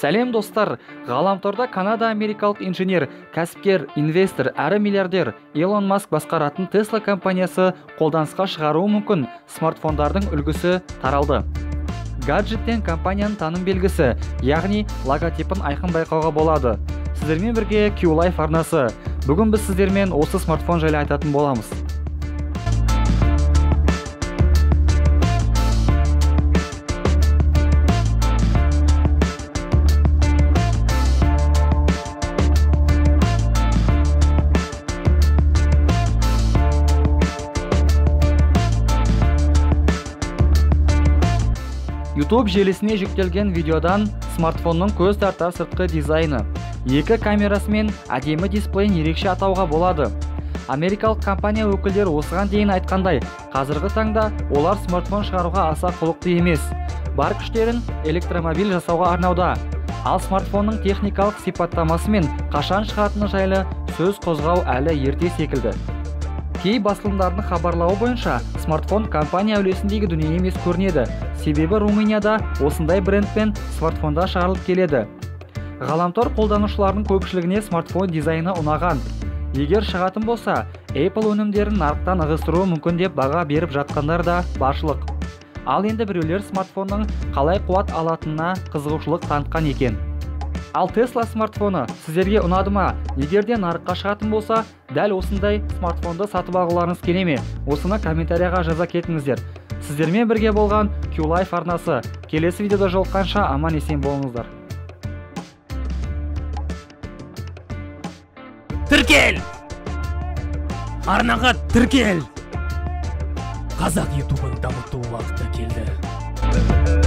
Сәлем достар, ғаламторда Канада-америкалық инженер, кәсіпкер, инвестор әрі миллиардер Илон Маск басқаратын Tesla компаниясы қолданысқа шығаруы мүмкін смартфондардың үлгісі таралды. Гаджеттен компанияның таным белгісі, яғни логотипін айқын байқауға болады. Сіздермен бірге Q-Life арнасы. Бүгін біз сіздермен осы смартфон жайлы айтатын боламыз. YouTube желісіне жүктелген видеодан смартфонның көз тартар сыртқы дизайны, екі камерасы мен әдемі дисплейін ерекше атауға болады. Америкалық компания өкілдері осыған дейін айтқандай, қазіргі таңда олар смартфон шығаруға аса құлықты емес. Бар күштерін электромобиль жасауға арнауда. Ал смартфонның техникалық сипаттамасы мен қашан шығатыны жайлы сөз қозғау әлі ерте секілді. Кей басылымдардың хабарлауы бойынша смартфон компания үлесіндегі дүние емес көрінеді. Себебі Румынияда осындай брендпен смартфондар шығарылып келеді. Ғаламтор қолданушыларының көпшілігіне смартфон дизайны ұнаған. Егер шығатын болса, Apple өнімдерін нарықтан ығыстыруы мүмкін деп баға беріп жатқандар да баршылық. Ал енді біреулер смартфонның қалай қуат алатынына қызығушылық танытқан екен. Ал Tesla смартфоны сіздерге ұнады ма? Егер де нарыққа шығатын болса, дәл осындай смартфонды сатып алғыларыңыз келе ме? Осыны комментарияға жаза кетіңіздер. Сіздермен бірге болған Q-Life арнасы. Келесі видеода жолыққанша аман есен болыңыздар. Тіркел! Арнаға тіркел! Қазақ ютубын дамыту уақыты келді.